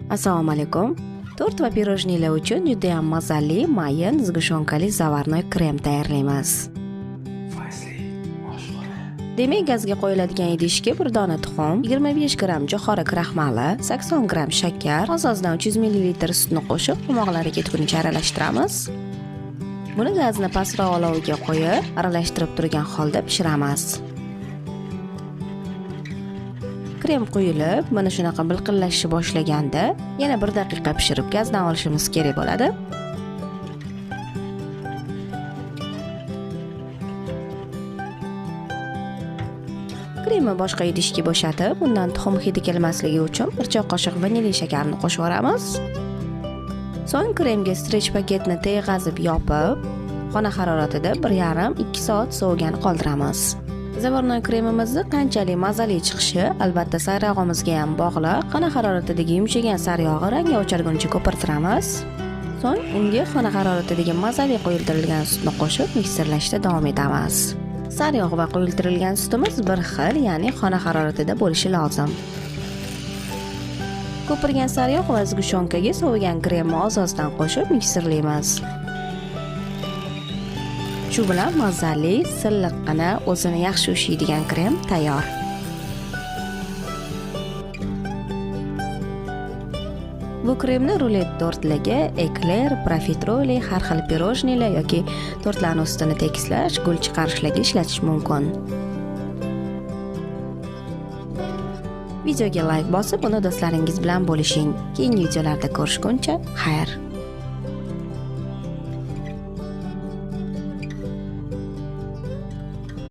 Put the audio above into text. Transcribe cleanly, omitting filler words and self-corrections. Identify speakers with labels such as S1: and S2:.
S1: Assalomu alaykum. Tort va pirojnilar uchun juda ham mazali, mayin, sgushonkali zavarnoy krem tayyorlaymiz.
S2: Fayzli oshxona.
S1: Demak, gazga qo'yiladigan idishga bir dona tuxum, 25 gramm jo'xori kraxmali, 80 gramm shakar, oz-ozdan 300 ml sutni qo'shib, quymoqlari ketgunicha aralashtiramiz. Buni gazni pastroq oloviga qo'yib, aralashtirib turgan holda pishiramiz. Krem quyilib, mana shunaqa bilqillashishni boshlaganda, yana 1 daqiqa pishirib gazdan olishimiz kerak bo'ladi. Kremni boshqa idishga bo'shatib, undan tuxum hidi kelmasligi uchun bir choy qoshiq vanilin shakarni qo'shib yuboramiz. So'ng kremga stretch paketni teg'azib yopib, xona haroratida 1,5-2 soat sovugani qoldiramiz. Zavarnoy kremimizni qanchalik mazali chiqishi albatta sariyog'imizga ham bog'liq. Xona haroratidagi yumshagan sariyog'i rangi o'chirguncha ko'pirtiramiz. So'ng unga xona haroratidagi mazali quyiltirilgan sutni qo'shib mikserlashda davom etamiz. Sariyog' va quyiltirilgan sutimiz bir xil, ya'ni xona haroratida bo'lishi lozim. Ko'pirgan sariyog' va sgushonkaga sovigan kremni oz-ozdan qo'shib mikserlaymiz. Shu bilan mazali, silliqqina, o'zini yaxshi ushlaydigan krem tayyor. Bu kremni rulet tortlarga, ekler, profiteroli, har xil pirojnilar yoki tortlarning ustini tekislash, gul chiqarishlarga ishlatish mumkin. Videoga like bosib, uni do'stlaringiz bilan bo'lishing. Keyingi videolarda ko'rishguncha, xayr.